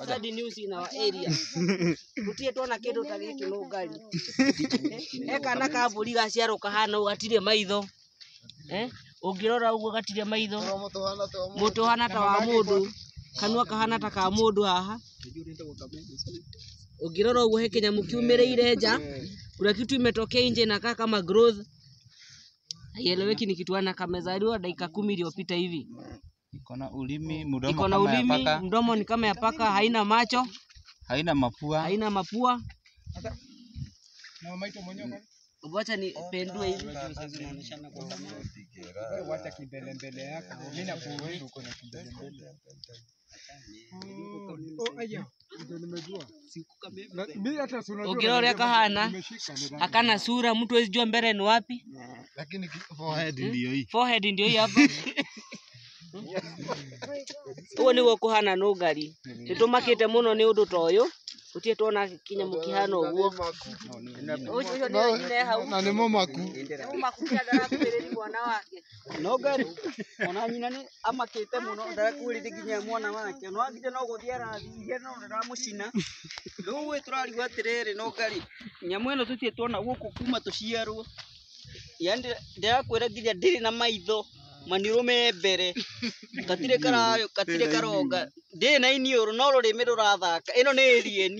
Sad news in our area. Gũtirĩ tuona kĩndũ ta gĩkĩ nũngari. He kana ka mbũri gaciarwo kahana ũũ gatirĩ maitho. Ũngĩrora ũguo gatirĩ maitho. Mũtwe ũhana ta wa mũndũ. Kanua kahana ta ka mũndũ haha. Ũngĩrora ũguo he kĩnyamũ kiumĩrĩire nja. Kuna kitu imetokea nje inakaa kama growth. Haieleweki ni kitu gani. Kamezaliwa dakika 10 iliyopita hivi. Iko na ulimi, mdomo Iko na kama ya ulimi, paka, mdomo ni kama ya paka, haina macho, haina mapua. Haina mapua. Wacha nipendue hivi. Wacha kimbele mbele yako. Mimi nakuuliza uko na kimbele mbele. Oh, aya. Ndio nimejua. Mimi hata si unajua. Ukirora ũrĩa kahana, hakana sura, mtu hawezi jua mbele ni wapi. Lakini forehead ndio hii. Forehead ndio hii hapa. Ũguo nĩguo kũhana nũngari. Nĩtũmakĩte mũno nĩ ũndũ ta ũyũ. Gũtirĩ tuona kĩnyamũ kĩhana ũguo. Ũcio nĩwe nyina e hau. Na nĩ mũmaku. Nĩ mũmaku kĩa ndarakuhĩrĩria mwana wake. Nũngari ona nyina nĩ amakĩte mũno ndarakuhĩrĩria nginya mwana wake no nginya no gũthiĩ arathiĩ no ndĩramũcina. Rĩu ĩ tũrarigwo atĩrĩrĩ nũngari nyamũ ĩno tũtirĩ tuona gũkũ kuma tũciarwo. Yaani ndĩrakwĩra nginya ndĩrĩ na maitho maniũrũ me mbere gatirĩ karayo gatirĩ karonga ndĩrĩ na iniũrũ no rũrĩmĩ rũrathaka ĩno nĩ alien.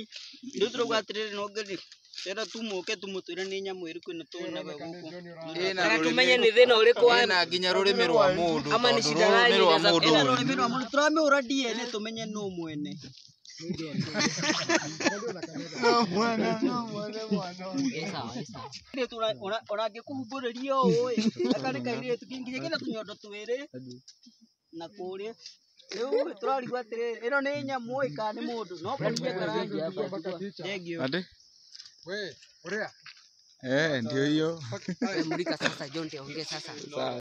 Rĩu tũrauga atĩrĩrĩ nũngari tena tũmũke tũmũtwĩre nĩ nyamũ ĩrĩkũ ĩno tuonaga gũkũ. Ĩna Kana rũrĩmĩ- tũmenye nĩ thĩna ũrĩkũ wa ĩna nginya rũrĩmĩ rwa mũndũ Ama nĩ tondũ shida rũrũ gani nĩ rwa inaweza mũndũ. Ĩna rũrĩmĩ rwa mũndũ tũramĩhũra DNA tũmenye nũ mwene. No mwana, no mwana, mwana. Sawa, sawa. Kairĩtu ona angĩkũhumbũrĩria ũũ ĩ gaka nĩ kairĩtu nginya kena tũnyondo twĩrĩ na kũrĩa. Rĩu tũrarigwo atĩrĩrĩ ĩno nĩ nyamũ ĩ kana nĩ mũndũ no kũria karanjia. Thengiũ. Ati? We, urea. Eh, ndio hiyo. Mulika sasa John, ongea sasa. Sawa.